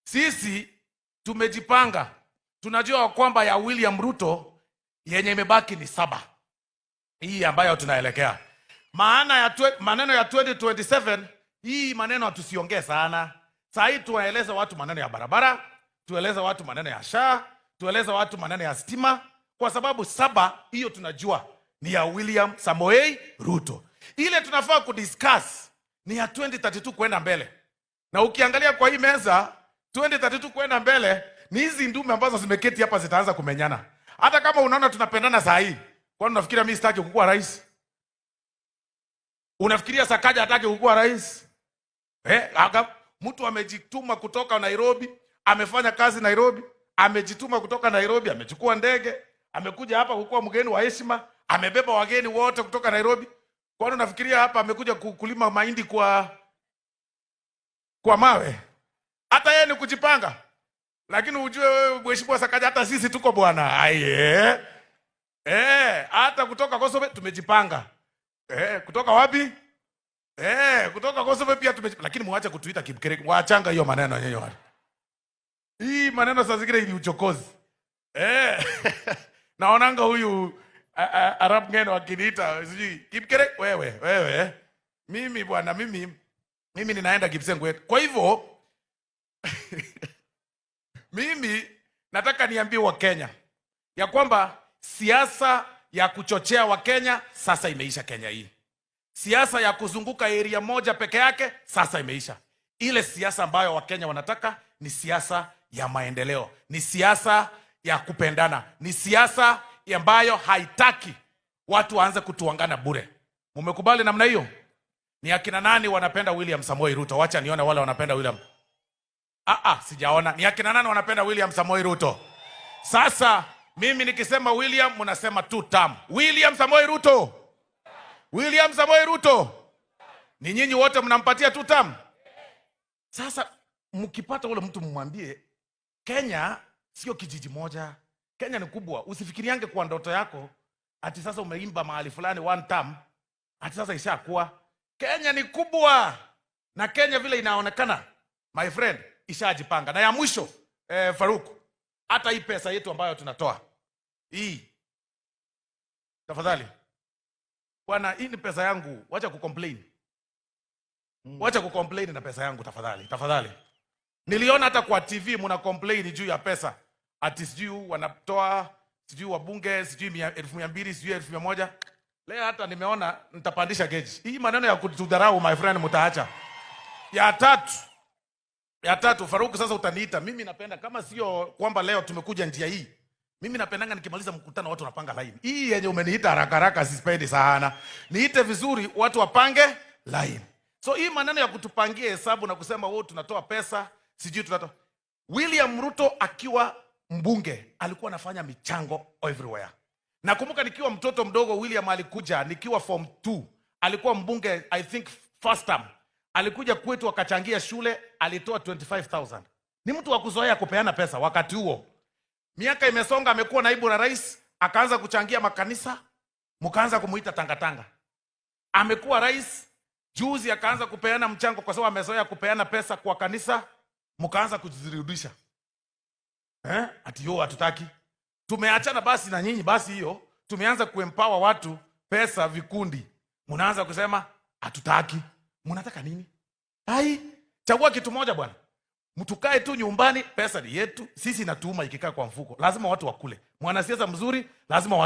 Sisi tumejipanga. Tunajua kwamba ya William Ruto yenye imebaki ni 7. Hii ambayo tunaelekea. Maana ya maneno ya 2027, hii maneno tusiongee sana. Saa hii tuwaeleze watu maneno ya barabara, tueleze watu maneno ya SHA, tueleze watu maneno ya stima, kwa sababu 7 hiyo tunajua ni ya William Samoei Ruto. Ile tunafaa kudiscuss ni ya 2032 kwenda mbele. Na ukiangalia kwa hii meza 2032 kwenda mbele ni hizi ndume ambazo zimeketi hapa zitaanza kumenyana. Hata kama unaona tunapendana saa hii, kwani unafikiria mimi sitaki kukuwa rais? Unafikiria Sakaja hataki kukuwa rais? Mtu amejituma kutoka Nairobi, amefanya kazi Nairobi, amejituma kutoka Nairobi, amechukua ndege, amekuja hapa kukuwa mgeni wa heshima, amebeba wageni wote kutoka Nairobi. Kwani unafikiria hapa amekuja kulima mahindi kwa mawe? Hata yeye ni kujipanga. Lakini ujue wewe mheshimiwa Sakaja, hata sisi tuko bwana. Aye. Hata kutoka Kosovo tumejipanga. Kutoka wapi? Kutoka Kosovo pia tumejipanga. Lakini muache kutuita Kipkerek. Waachanga hiyo maneno yenyewe wale. Hii maneno saa zingine ni uchokozi. Naonanga huyu Arab Ngeno akiniita sijui Kipkerek, wewe. Mimi bwana, mimi ninaenda Kipsengwet. Kwa hivyo mimi nataka niambie wa Kenya ya kwamba siasa ya kuchochea wa Kenya sasa imeisha Kenya hii. Siasa ya kuzunguka area moja peke yake sasa imeisha. Ile siasa ambayo wa Kenya wanataka ni siasa ya maendeleo, ni siasa ya kupendana, ni siasa ambayo haitaki watu waanze kutuangana bure. Mumekubali namna hiyo? Ni akina nani wanapenda William Samoei Ruto? Wacha nione wale wanapenda William. Sijaona. Ni akina nani wanapenda William Samoei Ruto? Sasa mimi nikisema William mnasema two term. William Samoei Ruto. William Samoei Ruto. Ni nyinyi wote mnampatia two term? Sasa mkipata ule mtu mmwambie Kenya sio kijiji moja. Kenya ni kubwa. Usifikiriange kwa ndoto yako ati sasa umeimba mahali fulani one term ati sasa ishakuwa. Kenya ni kubwa. Na Kenya vile inaonekana, my friend, ishajipanga. Na ya mwisho, Faruk, hata hii pesa yetu ambayo tunatoa hii, tafadhali bwana, hii ni pesa yangu, wacha kucomplain. Wacha kucomplain na pesa yangu tafadhali, tafadhali. Niliona hata kwa TV mna complain juu ya pesa. Ati sijui wanatoa, sijui wabunge, sijui 1200, sijui 1100. Leo hata nimeona nitapandisha gauge. Hii maneno ya kutudharau my friend mtaacha. Ya tatu Faruk, sasa utaniita. Mimi napenda kama sio kwamba leo tumekuja njia hii. Mimi napendanga nikimaliza mkutano watu wanapanga line. Hii yenye umeniita haraka haraka sisipendi sana. Niite vizuri watu wapange line. So hii maneno ya kutupangia hesabu na kusema wewe tunatoa pesa, sijui tunatoa. William Ruto akiwa mbunge alikuwa anafanya michango everywhere. Nakumbuka nikiwa mtoto mdogo William alikuja nikiwa form 2. Alikuwa mbunge I think first term. Alikuja kwetu akachangia shule, alitoa 25,000. Ni mtu wa kuzoea kupeana pesa wakati huo. Miaka imesonga, amekuwa naibu na rais, akaanza kuchangia makanisa, mkaanza kumuita tangatanga. Amekuwa rais, juzi akaanza kupeana mchango kwa sababu amezoea kupeana pesa kwa kanisa, mkaanza kujirudisha. Ati yo hatutaki. Tumeachana basi na nyinyi basi hiyo, tumeanza kuempower watu pesa vikundi. Mnaanza kusema hatutaki. Mnataka nini? Ai, chagua kitu moja bwana. Mtukae tu nyumbani, pesa ni yetu, sisi natuuma ikikaa kwa mfuko. Lazima watu wakule. Mwanasiasa mzuri lazima